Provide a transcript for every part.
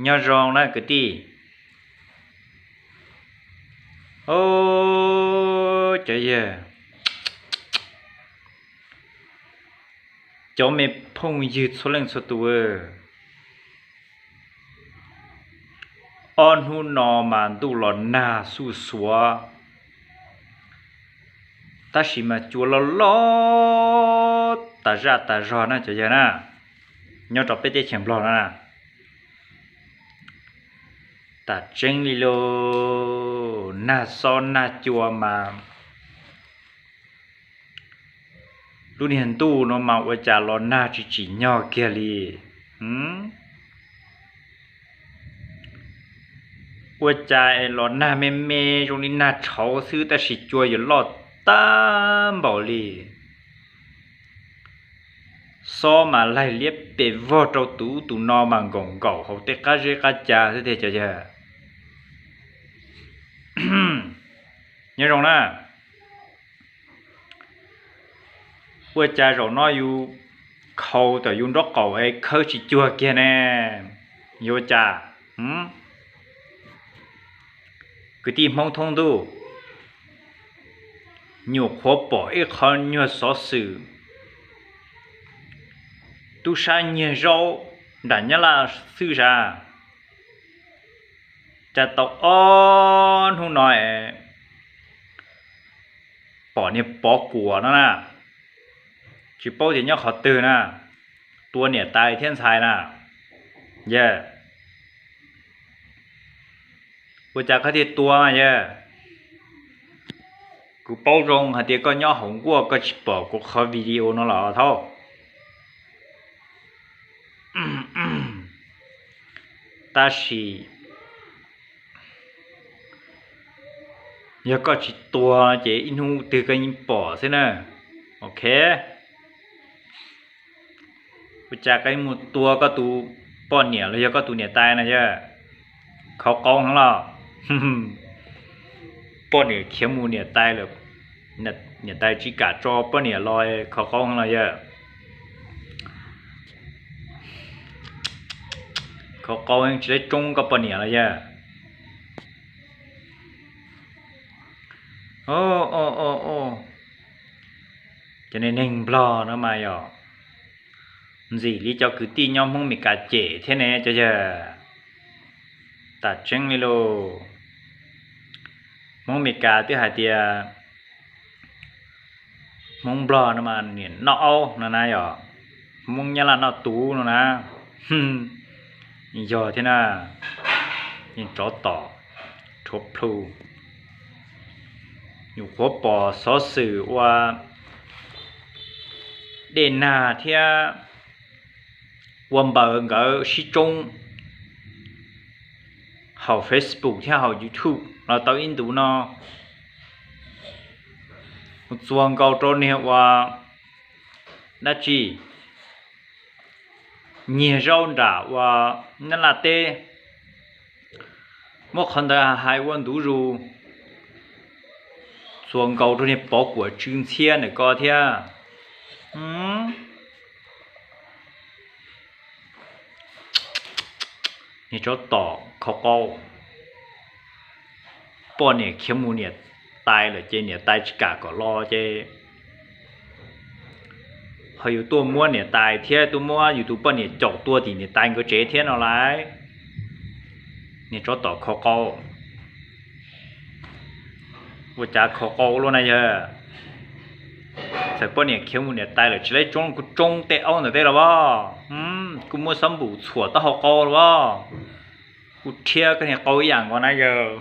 Nyob zoo na kwv tij. Cov yawg, cov me phooj ywg txhua leej txhua tus, ob hnub no mas ntuj los nag xuj xuav, tab sis mas cua loj loj tas zaj tas zog na cov yawg na, nyob rau peb teb chaws Nplog no na. Tas tseeb li lauj, nag xob nag cua mas lub niag ntuj no mas ua cas los nag tsis tsim nyog kiag li. Ua cas es los nag me me zoo li nag tshauv xwb tab sis cua yuav loj tag npaum li. Xob mas laig liab pes vog rau tus ub tus no mas nkaum nkaum hauv tej qab zeb qab ca xwb tiag cov yawg. Nyob zoo na. Ua cas zaum no yus khau tom yus nraub qaum es khawb tsis cuag kiag ne? Yuav ua cas? Kwv tij Hmoob thoob ntuj, nyuam qhuav pom ib qho nyuag xov xwm tub sab nyiag zaub nram Nyab Laj xwb sav. Cas tau ob hnub no es pom niag Pov Kuam no na, tsis paub tias nyob qhov twg na, tua niam tais thiab ntxhais na. Yawg, ua cas koj thiaj tua mas yawg? Kuv paub zoo hais tias koj nyob hauv nkuaj koj tsis pom kuv qhov video no los thaub. Tab sis yog koj tsis tua ces ib hnub twg koj yeej pom xwb na. Ok. Ua cas koj mus tua koj tus poj niam los yog koj tus niam tais na yawg? Khov qau heev los. Poj niam khiav mus niam tais lawm, niam tais tsis kam tso poj niam los khov qau heev los yawg. Khov qau heev tsis laib tsoob koj poj niam los yawg. Cov neeg Nplog no mas yog ntxim li cov kwv tij nyob Hmoob Meskas cem thiab ne cov yawg. Tas tseeb li lauj. Hmoob Meskas twb hais tias Hmoob Nplog no mas niam noj aub no na yog, Hmoob Nyab Laj noj tub no na. Yog thiab na, yeej tsov tom rhuav plhu. Nyuam qhuav pom xov xwm ua dej nag thiab ua npaws nkawd sib tsoob hauv Facebook thiab hauv YouTube los tau ib ntus no. Txuas nkaus rau niag ua dab tsi nyiag zaub nram ua Nyab Laj teb, muab qhov ntawd hais ua ntu zus. Txuas nkaus rau niag Pov Kuam tsw ntxhiab ntawm ko thiab. Niag tsov tom khov qau, poj niam khiav mus niam tais lawm ces niam tais tsis kam kom los ces ho yus tuaj muab niam tais thiab tuaj muab yus tus poj niam caum tua tim niam tais nkawd tsev thiab no lauj. Niag tsov tom khov qau, ua cas khov qau luaj na yawg? Txawm poj niam khiav mus niam tais lawm tsis laib tsoob kuv tsoob tej aub ntawm tej los as, kuv muab xab npum txhuam taub hau qau los as, kuv rhiab koj niag qau ib yam nkaus na yawg.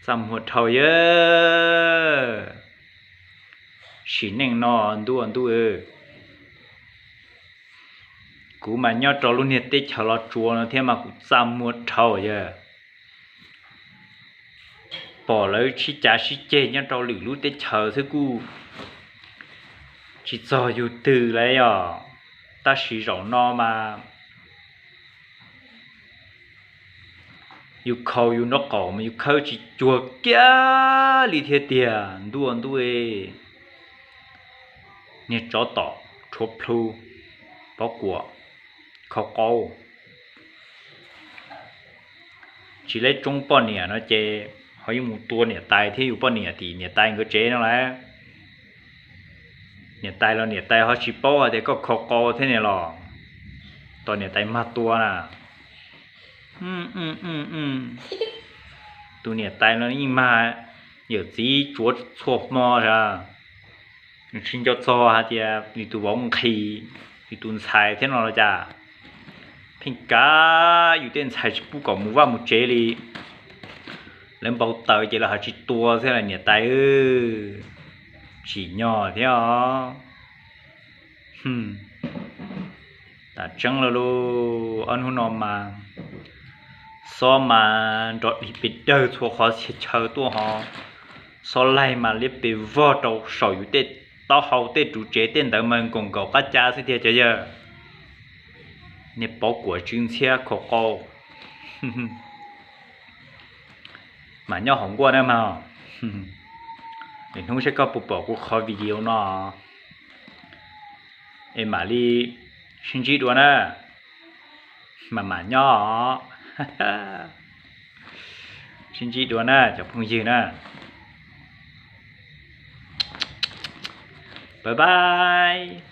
Txaj muag dhau yawg. Sim neej no ntuj ntuj, kuv mas nyob rau lub niag teb chaws Los Tsuas no thiab mas kuv txaj muag dhau yawg. Pom lawv sib cav sib ceg nyob rau lwm lub teb chaws xwb kuj tsis txog yus twg li os. Tab sis zaum no mas yus khau yus nraub qaum mas yus khawb tsis cuag kiag li thiab tiag ntuj ntuj. Niag tsov tom rhuav plhu, pob kuam, khau qau. Tsis leb tsoob poj niam no ces ho yuav mus tua niam tais thiab yus poj niam tim niam tais nkawd tsev no lawm. Niam tais los niam tais ho tsis paub hais tias koj khau qau thiab ne los, tos niam tais mag tua na. Tus niam tais no yeej mag yawm txiv tsuav txhua hmo sas, nws tsis nco txog hais tias nws tus vauv nqhis nws tus ntxhais thiab no los cas. Pheej kav yus tej ntxhais tsis pub kom mus vaj mus tsev li. Lawv npau taws ces lawv ho tsis tua thiab las niam tais. Tsim nyog thiab os. Tam tseeb lawm lauj, ob hnub no mas xob mas nrov dig pes dawg txhua qhov txhia chaw tuaj hos, xob laig mas liab pes vog rau saum yus tej taub hau tej ruv tsev tej ntawd mas nkaum nkaum qab ca xwb tiag cov yawg. Niag pob kuam tsw ntxhiab khau qau. Mam nyob hauv nkuaj na mas. Lwm hnub saib koj puas pom kuv qhov video no es mam li sib ntsib dua na. Mam mam nyob. Sib ntsib dua na cov phooj ywg na. Bye bye.